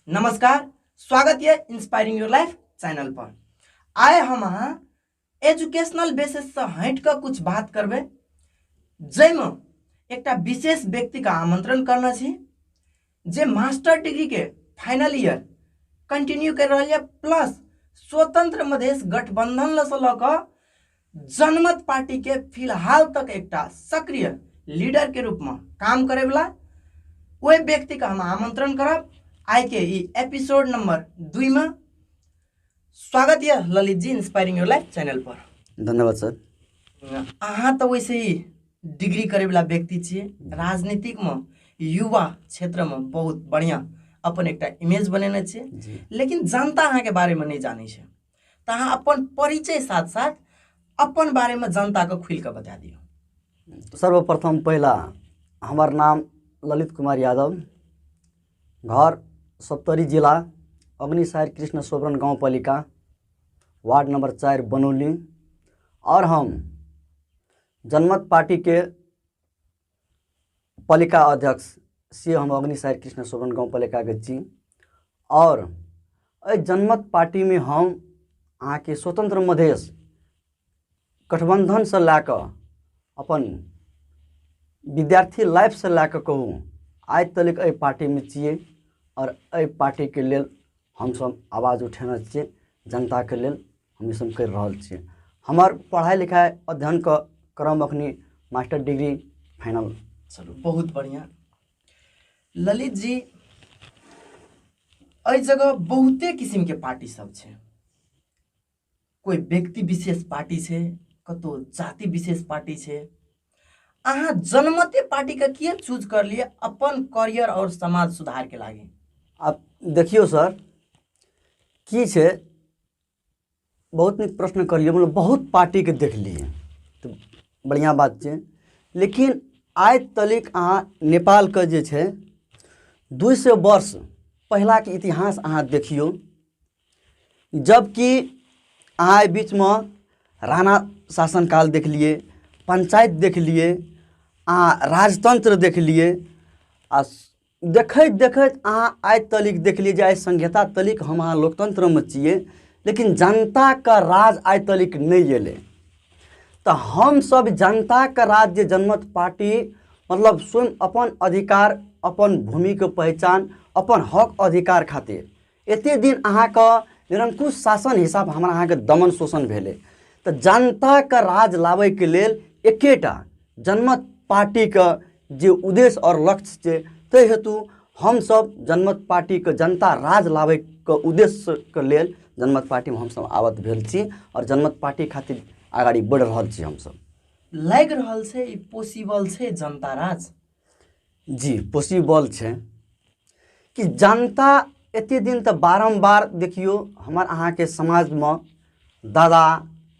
नमस्कार, स्वागत ये इंस्पायरिंग your life channel पर। आइ हम अहाँ एजुकेशनल बेसिस से हटि कऽ कुछ बात करबै, जाहिमे एकटा विशेष व्यक्तिके आमंत्रण करने छी जे मास्टर डिग्री के फाइनल ईयर कंटिन्यू कर रहल यऽ, प्लस स्वतंत्र मधेश गठबंधन से लऽ कऽ जनमत पार्टी के फिलहाल तक एकटा सक्रिय लीडर के रूप में काम करे वाला ओहि व्यक्ति के हम आमंत्रण करब आइ के ई एपिसोड नंबर 2 में। स्वागत यऽ Lalit ji inspiring your life channel पर। धन्यवाद सर। अहाँ तऽ वैसे ही डिग्री करे वाला व्यक्ति छियै, राजनीतिक में युवा क्षेत्र में बहुत बढ़िया अपन एकटा इमेज बनेने छियै, लेकिन जनता अहाँके बारे में नहीं जानै छै, तऽ अहाँ अपन परिचय साथ साथ अपन बारे में जनता के खुलि कऽ बता दियौ। सर्वप्रथम पहिला हमर नाम ललित कुमार यादव, घर सप्तरी जिला अग्निसार कृष्ण सोबरन गाउँपालिका वार्ड नंबर 4 बनौली, और हम जनमत पार्टी के पालिका अध्यक्ष से हम अग्निसार कृष्ण सोबरन गाउँपालिका के छी। और एहि जनमत पार्टी में हम अहाँके स्वतंत्र मधेश गठबंधन से लए कऽ अपन विद्यार्थी लाइफ से लए कऽ कहू आइ तक एहि पार्टीमे छियै और एहि पार्टीके लेल हमसब आवाज उठेने छियै, जनताके लेल हम ईसब करि रहल छियै। हमर पढ़ाइ लिखाइ अध्ययनके क्रम अखनी मास्टर डिग्री फाइनल। चलू बहुत बढ़िया ललित जी, एहि जगह बहुते किसिम के पार्टी सब छै, कोई व्यक्ति विशेष पार्टी छै, कतौ जाति विशेष पार्टी छै, अहाँ जनमते पार्टी के किए चूज कर लिए अपन करियर और समाज सुधार के लागी? आब देखियौ सर की छै, बहुत नीक प्रश्न करियौ, मतलब बहुत पार्टीके देखलियै तऽ बढ़िआँ बात छै, लेकिन आइ तलिक अहाँ नेपालके जे छै 200 वर्ष पहिलाके इतिहास अहाँ देखियौ, जबकि अहाँ एहि बीचमे राणा शासनकाल देखलियै, पंचायत देखलियै, अहाँ राजतंत्र देखलियै, आ देखैत देखैत अहाँ आइ तलिक देखलियै जे आइ संहिता तलिक हम अहाँ लोकतंत्रमे छियै, लेकिन जनताके राज आइ तलिक नहि एलै। तऽ हमसब जनताके राज जे जनमत पार्टी मतलब स्वयं अपन अधिकार, अपन भूमिके पहचान, अपन हक अधिकार खातिर एते दिन अहाँके निरंकुश शासन हिसाब हमरा अहाँके दमन शोषण भेलै, तऽ जनताके राज लाबैके लेल एकेटा जनमत पार्टीके जे उद्देश्य आओर लक्ष्य छै, ताहि हेतु हमसब जनमत पार्टीके जनता राज लाबैके उद्देश्यके लेल जनमत पार्टीमे हमसब आबद्ध भेल छी आओर जनमत पार्टी खातिर अगाडि बढ़ि रहल छी हमसब। लागि रहल छै ई पॉसिबल छै जनता राज? जी पॉसिबल छै कि जनता एते दिन तऽ बारम्बार देखियौ हमर अहाँके समाजमे दादा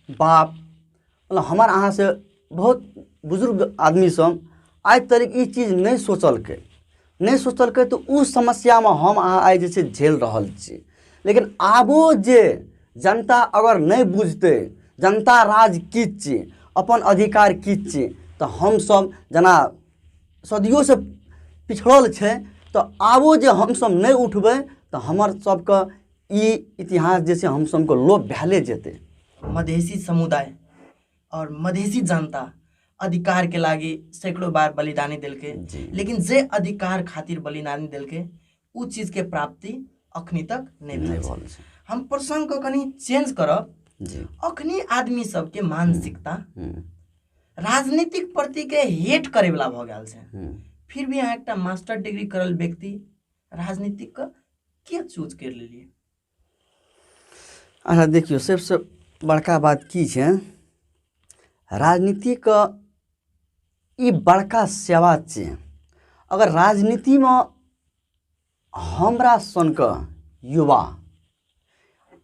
बाप मतलब हमर अहाँसँ बहुत बुजुर्ग आदमी सब आइ तक ई चीज नहि सोचलकै, नहि सोचलकै तऽ ओ समस्यामे हम अहाँ आइ जे छै झेल रहल छी। लेकिन आबो जे जनता अगर नहि बुझतै जनता राज की छियै, अपन अधिकार की छियै, तऽ हमसब जेना सदियोसँ पिछड़ल छै, तऽ आबो जे हमसब नहि उठबै तऽ हमर सबके ई इतिहास जे छै हमसबके लोप भएले जेतै। मधेसी समुदाय और मधेसी जनता अधिकार के लागी सैकड़ों बार बलिदानी देलकै, लेकिन जे अधिकार खातिर बलिदानी देलकै उ चीज के प्राप्ति अखनी तक नहीं भेल छै। हम प्रसंग के कनी चेंज करब। अखनी आदमी सबके मानसिकता राजनीतिक प्रति के हेट करे वाला भऽ गेल छै, फिर भी अहाँ एकटा मास्टर डिग्री करल व्यक्ति राजनीतिक के के चूज कर लेलियै? अच्छा देखियौ, सबसँ बड़का बात की छै, राजनीतिके ई बड़का सेवा छै। अगर राजनीतिमे हमरा सनके युवा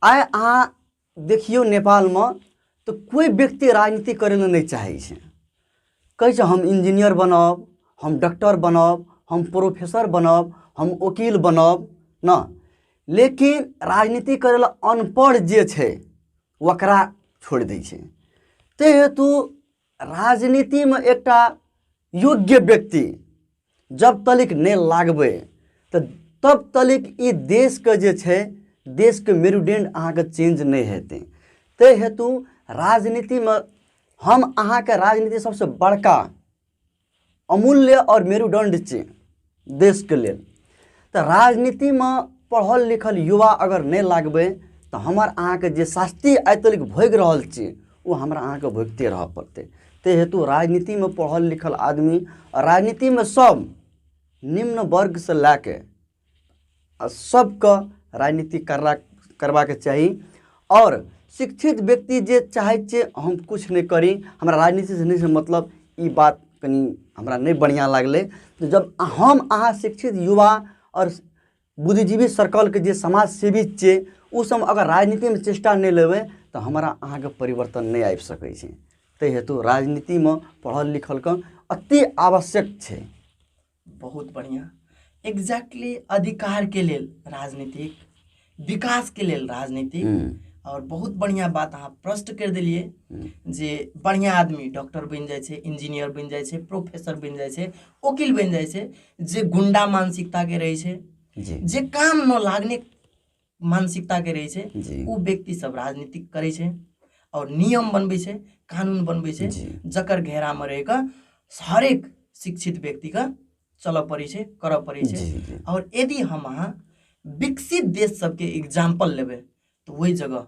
आइ अहाँ देखियौ नेपालमे तऽ कोइ व्यक्ति राजनीति करै लए नहि चाहै छै, कहै छै हम इंजीनियर बनब, हम डॉक्टर बनब, हम प्रोफेसर बनब, हम वकील बनब न, लेकिन राजनीति करै लए अनपढ़ जे छै ओकरा छोड़ि दै छै। ताहि हेतु राजनीतिमे एकटा योग्य व्यक्ति जब तलिक नहि लागबै तऽ तब तलिक ई देशके जे छै देशके मेरुदण्ड अहाँके चेंज नहि हेतै। ताहि हेतु राजनीतिमे हम अहाँके राजनीति सबसँ बड़का अमूल्य आओर मेरुदण्ड छै देशके लेल। तऽ राजनीतिमे पढ़ल लिखल युवा अगर नहि लागबै तऽ हमर अहाँके जे शास्ति आइ तक भोगि रहल छी ओ हमरा अहाँके भोगिते रहऽ पड़तै। ताहि हेतु राजनीतिमे पढ़ल लिखल आदमी राजनीतिमे सब निम्न वर्गसँ लए के सबके राजनीति करबाक चाही। आओर शिक्षित व्यक्ति जे चाहै छै हम किछु नहि करी, हमरा राजनीतिसँ नहि मतलब, ई बात कनि हमरा नहि बढ़िआँ लागलै। तऽ जब हम अहाँ शिक्षित युवा आओर बुद्धिजीवी सर्कलके जे समाजसेवी छियै ओ सब अगर राजनीतिमे चेष्टा नहि लेबै तऽ हमरा अहाँके परिवर्तन नहि आबि सकै छै। ताहि हेतु राजनीतिमे पढ़ल लिखलके अति आवश्यक छै। बहुत बढ़िआँ। एग्जैक्टली अधिकार के लेल राजनीतिक, विकास के लेल राजनीतिक। और बहुत बढ़िया बात अहाँ प्रश्न कर दिलिए जे बढ़िया आदमी डॉक्टर बनि जाइ छै, इंजीनियर बनि जाइ छै, प्रोफेसर बनि जाइ छै, वकील बनि जाइ छै, जे गुंडा मानसिकता के रहै छै, जे काम न लागने मानसिकता के रहै छै, ओ व्यक्ति सब राजनीतिक करै छै और नियम बनबै छै, कानून बनबै छै, जकर घेरा में रहि कऽ हरेक शिक्षित व्यक्ति के चलऽ पड़ै छै, करऽ पड़ै छै। और यदि हम अहाँ विकसित देश सबके एग्जाम्पल लेबै तऽ ओहि जगह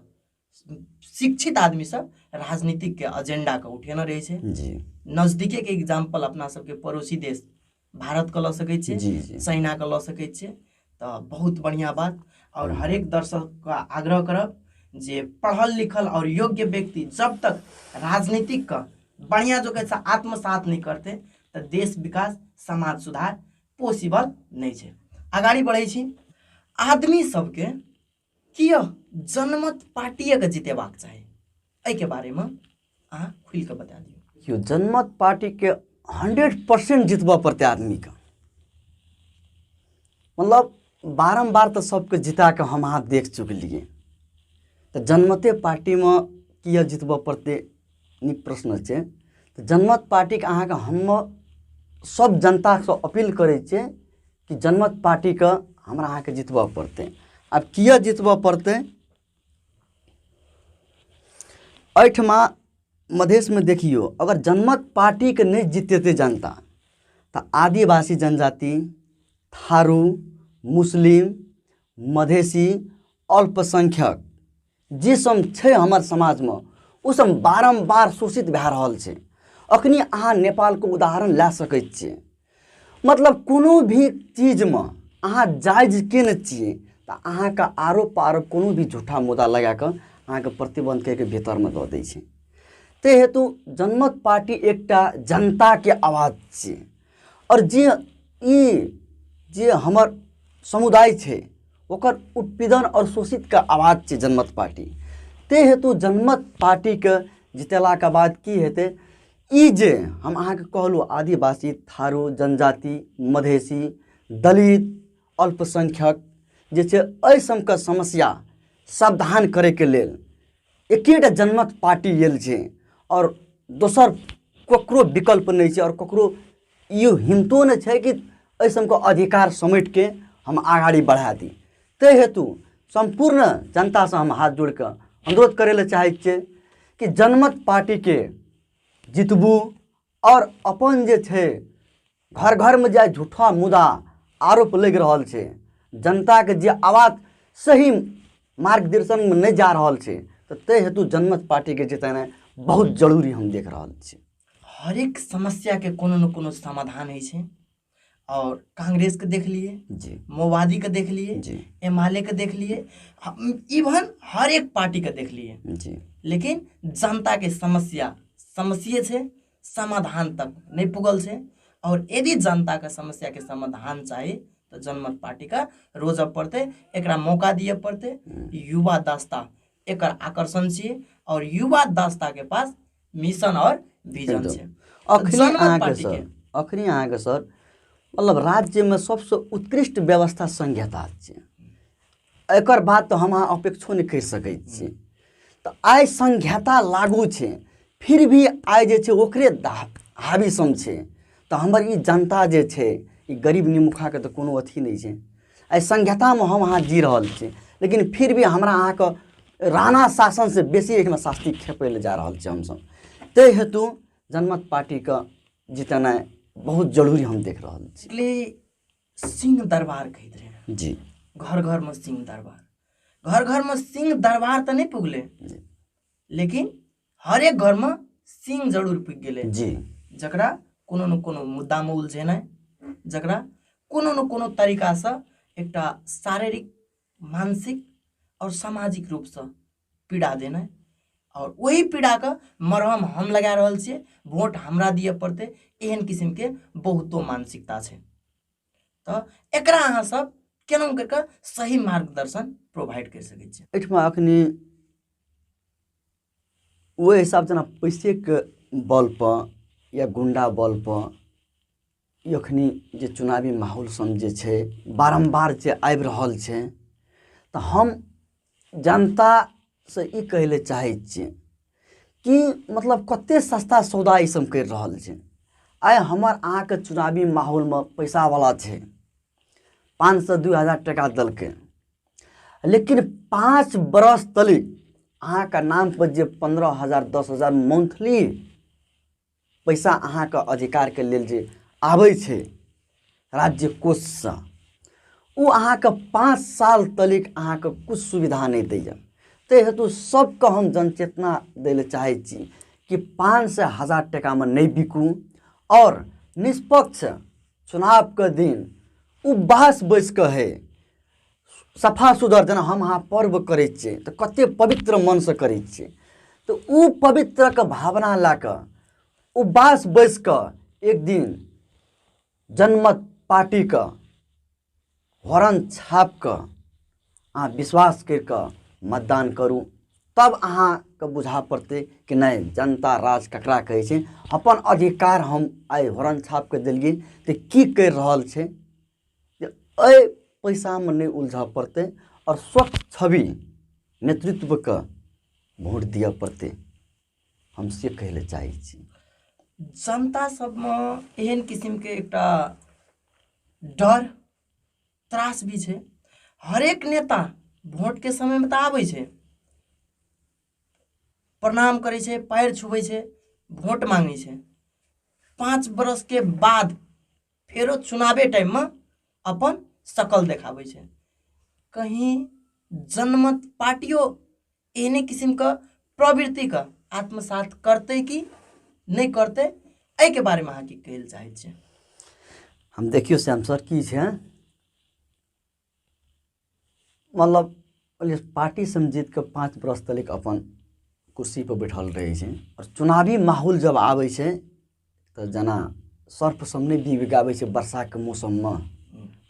शिक्षित आदमी सब राजनीतिक के एजेंडा के उठेने रहै छै। नजदीके के एग्जाम्पल अपना सबके पड़ोसी देश भारत के लऽ सकै छियै, चाइना के लऽ सकै छियै। तऽ बहुत बढ़िया बात। और हरेक दर्शक के आग्रह करब जे पढ़ल लिखल और योग्य व्यक्ति जब तक राजनीतिक के बढ़िया जो कहै छै आत्मसात नहि करतै तऽ देश विकास समाज सुधार पॉसिबल नहि छै। अगाडि बढ़ै छी। आदमी सबके किया जनमत पार्टीके जितेबाक चाही, एहिके बारेमे अहाँ खुलि कऽ बता दियौ। देखियौ, जनमत पार्टीके 100% जितबऽ पड़तै आदमीके। मतलब बारम्बार तऽ सबके जिता कऽ हम अहाँ देख चुकलियै, तऽ जनमते पार्टीमे किया जितबऽ पड़तै, नीक प्रश्न छै। तऽ जनमत पार्टीके अहाँके हम सब जनतासँ अपील करै छियै कि जनमत पार्टीके हमरा अहाँके जितबऽ पड़तै। आब किया जितबऽ पड़तै, एहिठमा मधेशमे देखियौ, अगर जनमत पार्टीके नहि जितेतै जनता तऽ आदिवासी जनजाति, थारू, मुस्लिम, मधेशी, अल्पसंख्यक जे सब छै हमर समाजमे ओ सब बारम्बार शोषित भए रहल छै। अखनी अहाँ नेपालके उदाहरण लए सकै छियै। मतलब कोनो भी चीजमे अहाँ जायज केने छियै तऽ अहाँके आरोप आरोप कोनो भी झूठा मुद्दा लगाकऽ अहाँके प्रतिबन्ध करिके भीतरमे दऽ दै छै। ताहि हेतु जनमत पार्टी एकटा जनताके आवाज छियै। आओर जे ई जे हमर समुदाय छै ओकर उत्पीड़न आओर शोषितके आवाज छै जनमत पार्टी। ताहि हेतु जनमत पार्टीके जितेलाके बाद की हेतै, ई जे हम अहाँके कहलहुँ आदिवासी, थारू, जनजाति, मधेशी, दलित, अल्पसंख्यक जे छै एहि सबके समस्या समाधान करैके लेल एकेटा जनमत पार्टी आयल छै आओर दोसर ककरो विकल्प नहि छै। आओर ककरो इहो हिम्मतो नहि छै कि एहि सबके अधिकार समेटिके हम अगाडि बढ़ा दी। ताहि हेतु सम्पूर्ण जनतासँ हम हाथ जोड़िकऽ अनुरोध करै लए चाहै छियै कि जनमत पार्टीके जितबू आओर अपन जे छै घर घरमे जे झूठा मुद्दा आरोप लागि रहल छै, जनताके जे आवाज सही मार्गदर्शनमे नहि जा रहल छै, तऽ ताहि हेतु जनमत पार्टीके जितेनाइ बहुत जरूरी हम देख रहल छी। हरेक समस्याके कोनो ने कोनो समाधान होइ छै। और कांग्रेस के देख लिए जी, माओवादी के देख लिए जी, एमएलए के देख लिए, इवन हर एक पार्टी के देख लिए जी, लेकिन जनता के समस्या समस्ये छै, समाधान तक नहीं पुगल छै। और यदि जनता के समस्या के समाधान चाही तो जनमत पार्टी का रोजऽ पड़तै, एकरा मौका दिए पड़तै। युवा दस्ता एकर आकर्षण छियै और युवा दस्ता के पास मिशन और विजन छै। अखनी जनमत अहाँके पार्टी सर, के। अखनी अहाँके सर मतलब राज्यमे सबसँ उत्कृष्ट व्यवस्था संहिता छै, एकर बाद तऽ हम अहाँ अपेक्षो नहि करि सकै छी। तऽ आइ संहिता लागू छै, फिर भी आइ जे छै ओकरे हावी सम छै। तऽ हमर ई जनता जे छै, ई गरीब निमुखाके तऽ कोनो अथी नहि छै। एहि संहितामे हम अहाँ जी रहल छी, लेकिन फिर भी हमरा अहाँके राणा शासनसँ बेसी एहिमे शास्त्री खेपै लए जा रहल छी हमसभ। ताहि हेतु जनमत पार्टीके जितेनाइ बहुत जरूरी हम देख रहल छी। सिंह दरबार कहैत रहे जी, घर घर में सिंह दरबार, घर घर में सिंह दरबार तऽ नहि पुगले, लेकिन हरेक घर में सिंह जरूर पुगि गेलै जी, जकरा कोनो ने कोनो मुद्दामे उलझेनाइ, जकरा कोनो ने कोनो तरीकासँ एकटा शारीरिक, मानसिक आओर सामाजिक रूपसँ पीड़ा देनाइ, आओर ओहि पीड़ाके मरहम हम लगा रहल छियै, वोट हमरा दिअ पड़तै, एहन किसिमके बहुतो मानसिकता छै। तऽ एकरा अहाँ सब केना करि कऽ सही मार्गदर्शन प्रोवाइड करि सकै छियै? एहिठमा अखनी ओहि हिसाब जेना पैसेके बलपर या गुंडा बलपर ई अखनी जे चुनावी माहौल सन जे छै बारम्बार जे आबि रहल छै, तऽ हम जनतासँ ई कहै लए चाहै छियै कि मतलब कते सस्ता सौदा ई सब करि रहल छै। आइ हमर अहाँके चुनावी माहौलमे पैसावला छै, 500 2000 टाका देलकै, लेकिन 5 बरस तलिक अहाँके नामपर जे 15,000 10,000 मंथली पैसा अहाँके अधिकारके लेल जे आबै छै राज्य कोषसँ, ओ अहाँके 5 साल तलिक अहाँके किछु सुविधा नहि दैए। ताहि हेतु सबके हम जनचेतना दै लए चाहै छी कि 500 1000 टाकामे नहि बिकू और निष्पक्ष चुनावके दिन उपवास बैस कऽ है सफा सुधर, जेना हम अहाँ पर्व करै छियै तऽ कते पवित्र मनसँ करै छियै, तऽ ओ पवित्रके भावना लए कऽ उपवास बैस कऽ एक दिन जनमत पार्टीके हॉर्न छाप कऽ अहाँ विश्वास करि कऽ मतदान करू, तब अहाँके बुझा पड़तै कि नहि जनता राज ककरा कहै छै। अपन अधिकार हम आइ हॉर्न छाप कऽ देलियै तऽ की करि रहल छै जे एहि पैसामे नहि उलझऽ पड़तै आओर स्वच्छ छवि नेतृत्वके वोट दिअ पड़तै, हम से कहै लए चाहै छी। जनता सबमे एहन किसिमके एकटा डर त्रास भी छै। हरेक नेता वोटके समयमे तऽ आबै छै, प्रणाम करै छै, पैर छुबै छै, वोट मांगै छै। 5 बरसके बाद फेरो चुनावे टाइममे अपन शकल देखाबै छै। कहीं जनमत पार्टियो एहने किसिमके प्रवृत्तिके आत्मसात करतै कि नहि करतै, एहिके बारेमे अहाँ की कहै लए चाहै छियै? हम देखियौ श्याम सर, की छै मतलब पार्टी सब जीत कऽ 5 बरस तक अपन कुर्सी पर बैठल रहै छै और चुनावी माहौल जब आबै छै तऽ जेना सर्फ सब नहि बी बिगाबै छै वर्षाके मौसममे,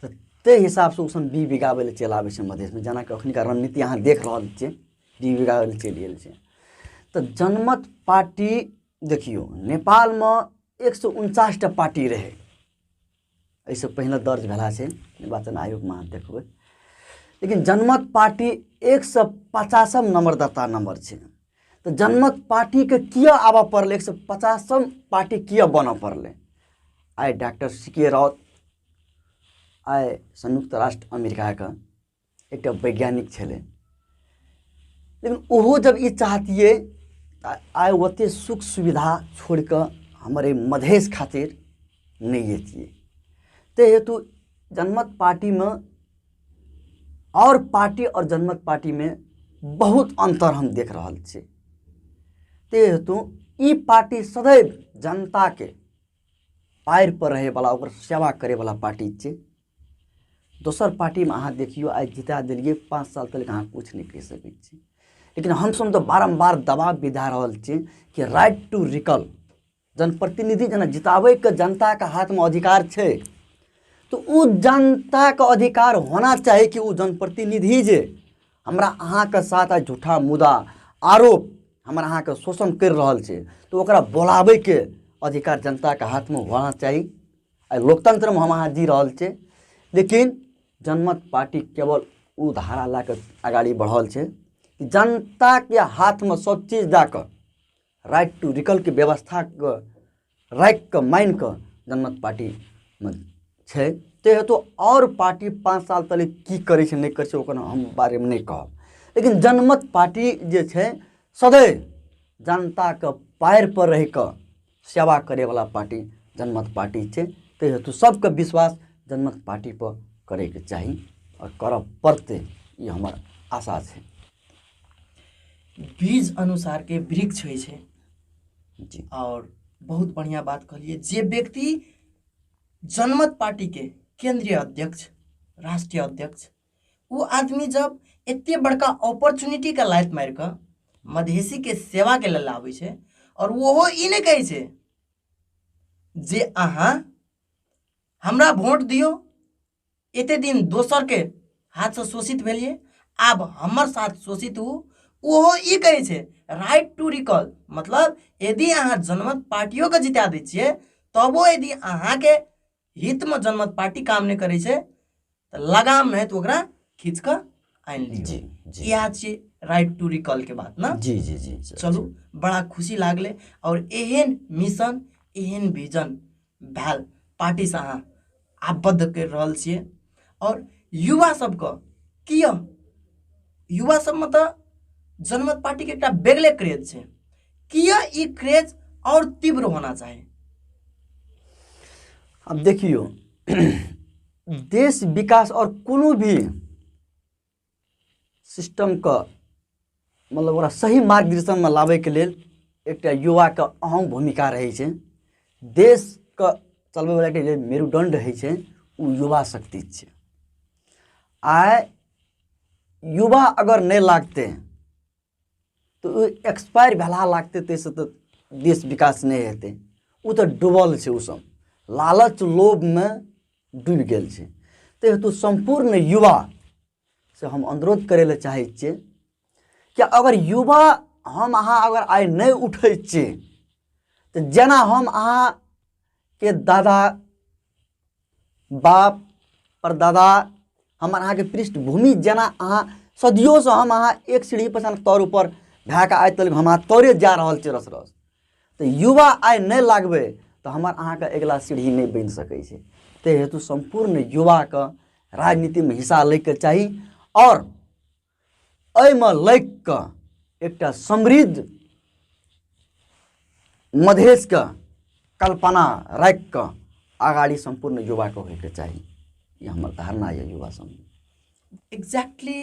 तऽ ताहि हिसाबसँ ओ सब बी बिगाबै लए चलि आबै छै मधेशमे। जेनाकि अखनिका रणनीति अहाँ देख रहल छियै, बी बिगाबै लए चलि गेल छै। तऽ जनमत पार्टी देखियौ नेपालमे 149 टा पार्टी रहै, एहिसँ पहिने दर्ज भेला छै निर्वाचन आयोगमे अहाँ देखबै, लेकिन जनमत पार्टी 150 नम्बर दर्ता नम्बर छै। तऽ जनमत पार्टीके किया आबऽ पड़लै, 150 पार्टी किया बनऽ पड़लै? आइ डॉक्टर सी के राउत आइ संयुक्त राष्ट्र अमेरिकाके एकटा वैज्ञानिक छलै, लेकिन ओहो जब ई चाहतियै तऽ आइ ओते सुख सुविधा छोड़ि कऽ हमर एहि मधेश खातिर नहि अयतियै। ताहि हेतु जनमत पार्टीमे आओर पार्टी आओर जनमत पार्टीमे बहुत अन्तर हम देख रहल छी। ताहि हेतु ई पार्टी सदैव जनताके पाएर पर रहैवला, ओकर सेवा करैवला पार्टी छै। दोसर पार्टीमे अहाँ देखियौ आइ जिता देलियै, 5 साल तक अहाँ किछु नहि कहि सकै छी, लेकिन हमसभ तऽ बारम्बार दबाव भी दए रहल छी कि राइट टू रिकॉल, जनप्रतिनिधि जेना जिताबैके जनताके हाथमे अधिकार छै, तऽ ओ जनताके अधिकार होना चाही कि ओ जनप्रतिनिधि जे हमरा अहाँके साथ आइ झूठा मुदा आरोप हमरा अहाँके शोषण करि रहल छै, तऽ ओकरा बोलाबैके अधिकार जनताके हाथमे होना चाही। आइ लोकतंत्रमे हम अहाँ जी रहल छियै, लेकिन जनमत पार्टी केवल ओ धारा लए कऽ अगाड़ी बढ़ल छै कि जनताके हाथमे सब चीज दए कऽ राइट टू रिकॉलके व्यवस्थाके राखि कऽ मानि कऽ जनमत पार्टीमे छै। ताहि हेतु आओर पार्टी 5 साल तक की करै छै नहि करै छै ओकर हम बारेमे नहि कहब, लेकिन जनमत पार्टी जे छै सदैव जनताके पैर पर रहि कऽ सेवा करैवला पार्टी जनमत पार्टी छै। ताहि हेतु सबके विश्वास जनमत पार्टी पर करैके चाही आओर करऽ पड़तै, ई हमर आशा छै। बीज अनुसार के वृक्ष होइ छै जी। और बहुत बढ़िया बात कहलिए। जे व्यक्ति जनमत पार्टी के केंद्रीय अध्यक्ष, राष्ट्रीय अध्यक्ष, वो आदमी जब एते बड़का अपॉर्चुनिटी के लात मारि कऽ मधेसी के सेवा के लेल आबै छै, और ओहो ई नहि कहै छै जे अहाँ हमरा वोट दियौ, एते दिन दोसर के हाथसँ शोषित भेलियै, आब हमर साथ शोषित हू। ओहो ई कहै छै राइट टू रिकॉल, मतलब यदि अहाँ जनमत पार्टियोके जिता दै छियै तबो यदि अहाँके हितमे जनमत पार्टी काम नहि करै छै तऽ लगाम नहि तऽ ओकरा खींच कऽ आनि लियौ। जी, जी। इएह छियै राइट टू रिकॉल के बात ना। जी, जी, जी, सर। चलू, बड़ा खुशी लागलै और एहन मिशन एहन विजन भेल पार्टीसँ अहाँ आबद्ध करि रहल छियै। और युवा सबके किया, युवा सबमे तऽ जनमत पार्टीके एकटा बेगले क्रेज छै, किया ई क्रेज और तीव्र होना चाही? अब देखियौ, देश विकास और कोनो भी सिस्टमके मतलब ओकरा सही मार्गदर्शनमे लाबैके लेल एकटा युवाके अहम भूमिका रहै छै। देशके चलबैवला के जे मेरुदण्ड होइ छै ओ युवा शक्ति छै। आइ युवा अगर नहि लागतै तऽ ओ एक्सपायर भेला लागतै, ताहिसँ तऽ देश विकास नहि हेतै। ओ तऽ डूबल छै, ओ सब लालच लोभमे डूबि गेल छै। ताहि हेतु सम्पूर्ण युवा से हम अनुरोध करै लए चाहै छियै कि अगर युवा हम अहाँ अगर आइ नहि उठै छियै तऽ जेना हम अहाँके दादा बाप परदादा हमर अहाँके पृष्ठभूमि जेना अहाँ सदियोसँ हम अहाँ एक सीढ़ी पर तर ऊपर भए कऽ आइ तक हम अहाँ तोरे जा रहल छियै रस रस, तऽ युवा आइ नहि लागबै तऽ हमर अहाँके अगिला सीढ़ी नहि बनि सकै छै। ताहि हेतु सम्पूर्ण युवाके राजनीतिमे हिस्सा लैके चाही आओर एहिमे लागि कऽ एकटा समृद्ध मधेशके कल्पना राखि कऽ अगाडि सम्पूर्ण युवाके होइके चाही। ई हमर धारणा यऽ युवा समूह। एग्जैक्टली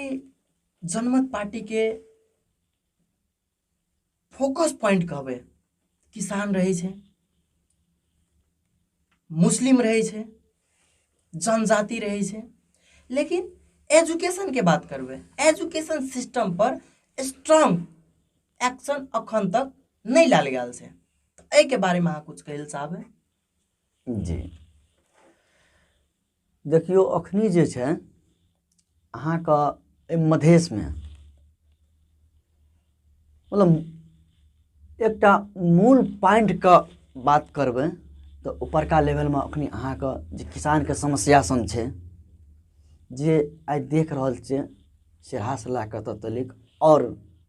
जनमत पार्टीके फोकस पॉइंट कहबै, किसान रहै छै, मुस्लिम रहै छै, जनजाति रहै छै, लेकिन एजुकेशन के बात करबै, एजुकेशन सिस्टम पर स्ट्रांग एक्शन अखन तक नहि लायल गेल छै, तऽ एहिके बारेमे अहाँ कुछ कहै लए चाहबै? जी देखियौ, अखनी जे छै अहाँके एहि मधेशमे मतलब एकटा मूल पॉइंटके बात करबै तऽ ऊपरका लेवलमे अखनी अहाँके जे किसानके समस्या सन छै जे आइ देख रहल छियै सिरहासँ लए कऽ एतऽ तलिक आओर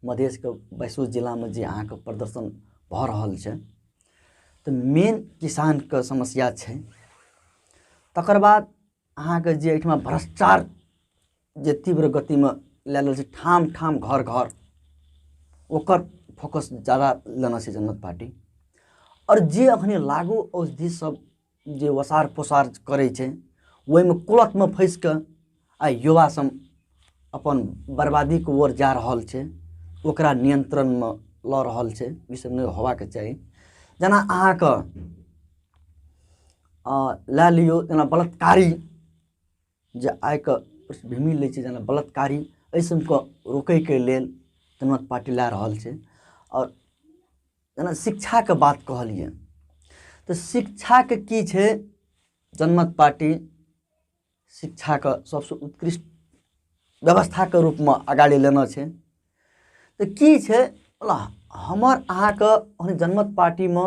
मधेशके 22 जिलामे जे अहाँके प्रदर्शन भऽ रहल छै, तऽ मेन किसानके समस्या छै। तकर बाद अहाँके जे एहिठमा भ्रष्टाचार जे तीव्र गतिमे लए लेल छै ठाम ठाम घर घर, ओकर फोकस जादा लेना छै जनमत पार्टी। आओर जे अखनी लागू औषधि सब जे ओसार पोसार करै छै ओहिमे कुलतमे फँसि कऽ आइ युवा सब अपन बर्बादीके ओर जा रहल छै, ओकरा नियंत्रणमे लऽ रहल छै। ई सब नहि होबाक चाही। जेना अहाँके लए लियौ जेना बलात्कारी जे आइके पृष्ठभूमि लै छै, जेना बलात्कारी एहि सबके रोकैके लेल जनमत पार्टी लए रहल छै। आओर जेना शिक्षाके बात कहलियै तऽ शिक्षाके की छै, जनमत पार्टी शिक्षाके सबसँ उत्कृष्ट व्यवस्थाके रूपमे अगाडि लेने छै। तऽ की छै, मतलब हमर अहाँके अखन जनमत पार्टीमे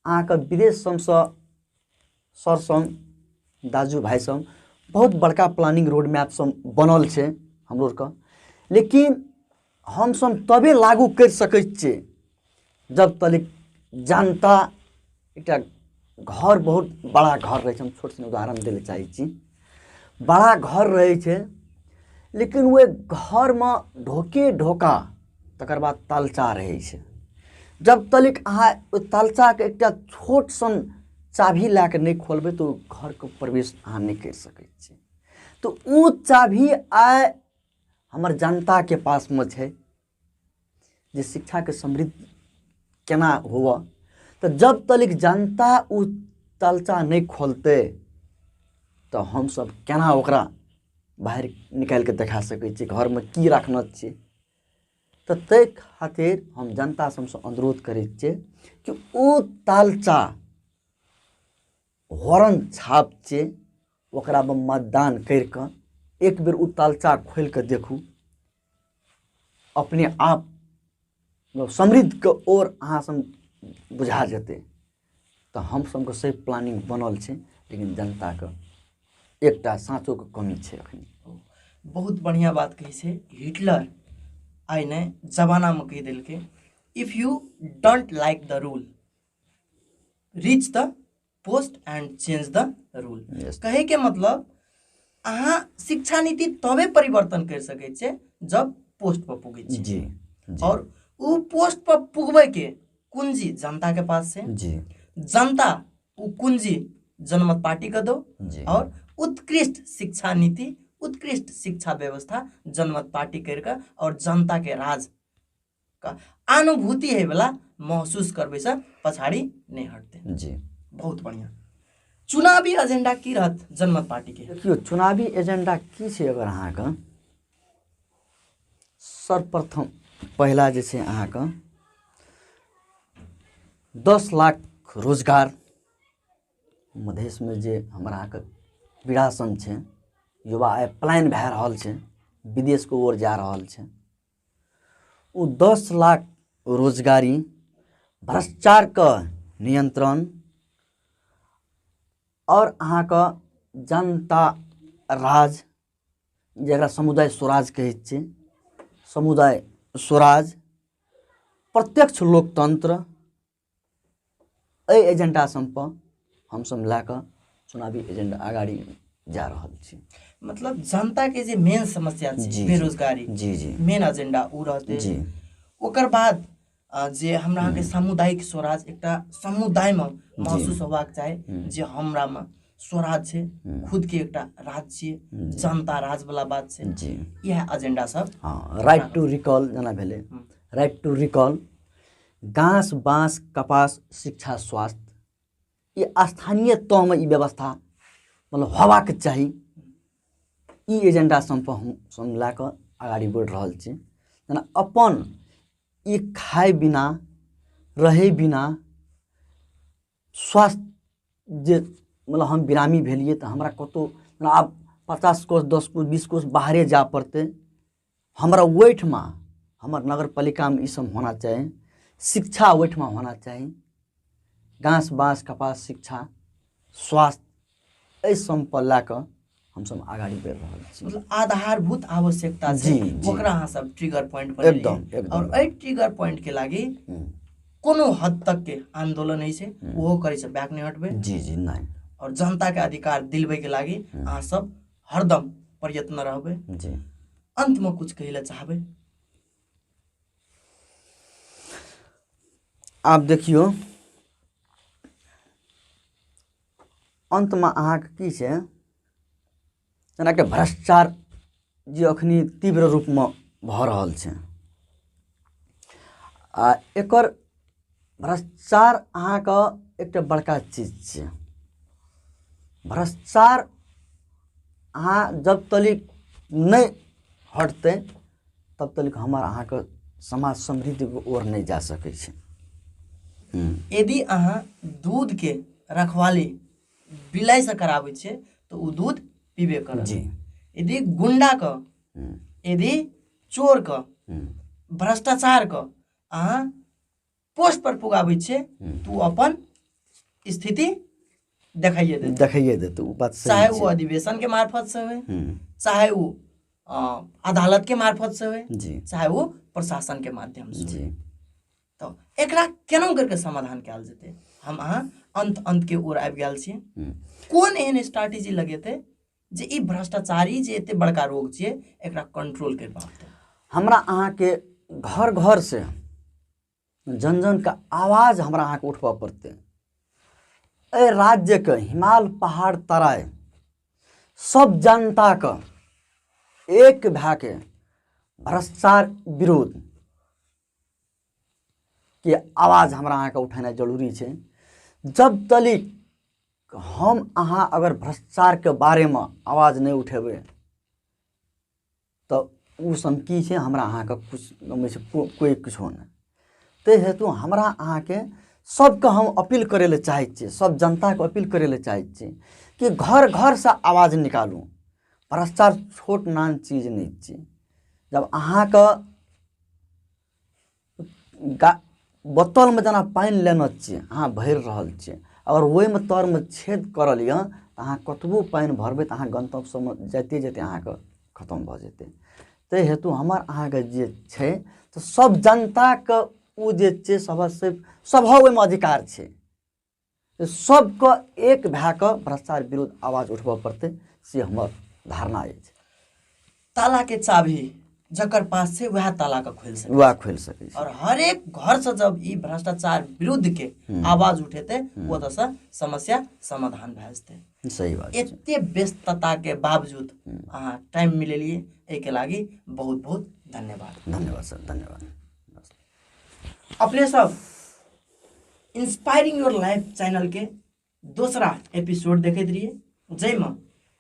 अहाँके विदेश सबसँ सर संग दाजू भाइ संग बहुत बड़का प्लानिंग रोड मैप सब बनल छै हमरो आरके, लेकिन हमसब तबे लागू करि सकै छियै जब तलिक जनता एकटा घर बहुत बड़ा घर रहै छै। हम छोट सन उदाहरण दै लए चाहै छी। बड़ा घर रहै छै, लेकिन ओहि घरमे ढोके ढोका तकर बाद तालचा रहै छै। जब तलिक अहाँ ओहि तालचाके एकटा छोट सन चाभी लए कऽ नहि खोलबै तऽ ओ घरके प्रवेश अहाँ नहि करि सकै छी। तऽ ओ चाभी आइ हमर जनताके पासमे छै जे शिक्षाके समृद्ध केना हुअ। तऽ जब तलिक जनता ओ तालचा नहि खोलतै तऽ हमसब केना ओकरा बाहर निकालि कऽ देखा सकै छियै घरमे की राखने छियै। तऽ ताहि खातिर हम जनता सबसँ अनुरोध करै छियै कि ओ तालचा हॉर्न छाप छै ओकरामे मतदान करि कऽ एक बेर ओ तालचा खोलि कऽ देखू, अपने आप मतलब समृद्धके ओर अहाँ सब बुझा जेतै। तऽ हम सबके से प्लानिंग बनल छै, लेकिन जनताके एकटा साँचोके कमी छै अखनी। बहुत बढ़िआँ बात कहै छै हिटलर आइ नहि जमानामे कहि देलकै, if you don't like the rule reach the post and change the rule. कहै के मतलब अहाँ शिक्षा नीति तबे परिवर्तन कर सकै छियै जब पोस्ट पर पुगै छी। जी, जी। और उ पोस्ट पर पुगबै के कुंजी जनता के पास छै। जी। जनता उ कुंजी जनमत पार्टी के दो। जी। और उत्कृष्ट शिक्षा नीति, उत्कृष्ट शिक्षा व्यवस्था जनमत पार्टी करके और जनता के राज का अनुभूति है वाला महसूस करबै से पछाड़ी नहीं हटते। जी। बहुत बढ़िया। चुनावी एजेंडा की रहत जनमत पार्टी के? देखियौ चुनावी एजेंडा की छै, अगर अहाँके सर्वप्रथम पहिला जे छै अहाँके 10 लाख रोजगार मधेशमे जे हमर अहाँके विरासन छै, युवा आइ पलायन भए रहल छै, विदेशके ओर जा रहल छै, ओ 10 लाख रोजगारी, भ्रष्टाचारके नियंत्रण और अहाँके जनता राज, जकरा समुदाय स्वराज कहै छियै, समुदाय स्वराज, प्रत्यक्ष लोकतंत्र, एहि एजेंडा सब पर हमसब लए कऽ चुनावी एजेंडा अगाडि जा रहल छी। मतलब जनता के जे मेन समस्या छै जी, बेरोजगारी, जी, जी। मेन एजेंडा ओ रहतै। जी। ओकर बाद जे हमरा अहाँके सामुदायिक स्वराज एकटा समुदायमे महसूस होबाक चाही जे हमरामे स्वराज छै, खुद के एकटा राज छियै, जनता राज वाला बात छै। जी। इएह एजेंडा सब। हाँ, राइट टू रिकॉल जेना भेलै, राइट टू रिकॉल, घास बाँस कपास शिक्षा स्वास्थ्य, ई स्थानीय तहमे ई व्यवस्था मतलब होबाक चाही। ई एजेंडा सब पर हम सब लए कऽ अगाडि बढ़ि रहल छी। जेना अपन ई खाय बिना रहै बिना स्वास्थ्य जे मतलब हम बिरामी भेलियै तऽ हमरा कतहु जेना आब 50 कोस 10 कोस 20 कोस बाहरे जाय पड़तै, हमरा ओहिठमा हमर नगरपालिकामे ई सब होना चाही, शिक्षा ओहिठमा होना चाही, घास बाँस कपास शिक्षा स्वास्थ्य, एहि सब पर लए कऽ हमसब अगाडि बढ़ि रहल छी। मतलब आधारभूत आवश्यकता छै, जी, जी। ओकरा अहाँ सब ट्रिगर पॉइंट बनेलियै। एकदम, एकदम। और एहि ट्रिगर पॉइंट के लागी कोनो हद तक के आंदोलन होइ छै, ओहो करै छै, बैक नहि हटबै। जी, जी, नहि। और जनता के अधिकार दिलबै के लागी अहाँ सब हरदम प्रयत्न रहबै। जी। अंत में कुछ कहै लए चाहबै? आब देखियौ अंतमे अहाँके की छै, जेनाकि भ्रष्टाचार जे अखनी तीव्र रूपमे भऽ रहल छै, आ एकर भ्रष्टाचार अहाँके एकटा बड़का चीज छै। भ्रष्टाचार अहाँ जब तलिक नहि हटतै तब तलिक हमर अहाँके समाज समृद्धिके ओर नहि जा सकै छै। यदि अहाँ दूध के रखवाली बिलाइ से कराबै छियै तऽ ओ दूध पीबे करत। जी। यदि गुंडा के, यदि चोर के, भ्रष्टाचार के अहाँ पोस्ट पर पुगाबै छियै तऽ ओ अपन स्थिति देखाइए देतै। देखाइए देतै, ओ बात सही चाहे ओ छै। अधिवेशन के मार्फत से होय, चाहे ओ अदालत के मार्फत से होय, जी। चाहे ओ प्रशासन के माध्यम से होय। जी। तऽ एकरा केना करके समाधान कयल जेतै? हम अहाँ अंत अंत के ओर आबि गेल छी। कोन एहन स्ट्रैटेजी लगेतै जे ई भ्रष्टाचारी जे एते बड़का रोग छियै एकरा कंट्रोल कर पाते? हमरा अहाँके घर घर से जन जन के आवाज हमरा अहाँके उठबऽ पड़तै। एहि राज्यके हिमाल पहाड़ तराई सब जनताके एक भए के भ्रष्टाचार विरोध के आवाज हमरा अहाँके उठेनाइ जरूरी छै। जब तलिक हम अहाँ अगर भ्रष्टाचारके बारेमे आवाज नहि उठेबै तऽ ओ सब की छै हमरा अहाँके किछु छै कोइ किछो नहि। ताहि हेतु हमरा अहाँके सबके हम अपील करै लए चाहै छियै, सब जनताके अपील करै लए चाहै छियै कि घर घरसँ आवाज निकालू। भ्रष्टाचार छोट नान चीज नहि छियै। जब अहाँके बोतलमे जेना पानि लेने छियै, अहाँ भरि रहल छियै, अगर ओहिमे तरमे छेद करल यऽ तऽ अहाँ कतबो पानि भरबै तऽ अहाँ गन्तव्य सबमे जाइते जाइते अहाँके खतम भऽ जेतै। ताहि हेतु हमर अहाँके जे छै तऽ सब जनताके ओ जे छै सबसँ सभक ओहिमे अधिकार छै, सबके एक भए कऽ भ्रष्टाचार विरुद्ध आवाज उठबऽ पड़तै, से हमर धारणा अछि। ताला के चाभी जकर पास छै वएह ताला के खोलि सकै, वएह खोलि सकै छै। और हरेक घर से जब ई भ्रष्टाचार विरुद्ध के आवाज उठेतै ओतऽ से समस्या समाधान भए जेतै। सही बात छै। एते व्यस्तता के बावजूद अहाँ टाइम मिलेलियै, एहिके लागि बहुत बहुत धन्यवाद। धन्यवाद सर, धन्यवाद। अपने सब इंस्पायरिंग your life channel के दोसरा एपिसोड देखैत रहिए, जाहिमे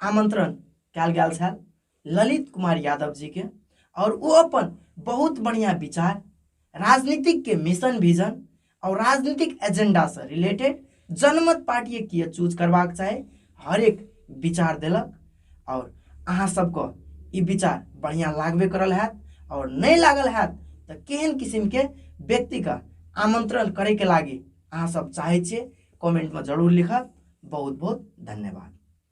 आमंत्रण कयल गेल छल ललित कुमार यादव जी के, और वो अपन बहुत बढ़िया विचार राजनीतिक के मिशन विजन और राजनीतिक एजेंडा से रिलेटेड जनमत पार्टी किए चूज करबाक चाही हरेक विचार देलक। और अहाँ सबके ई विचार बढ़िया लागबे करल हैत, और नहीं लागल हैत तऽ केहन किसिम के व्यक्ति के आमंत्रण करे के लागी अहाँ सब चाहे छियै कमेंट में जरूर लिखब। बहुत बहुत धन्यवाद।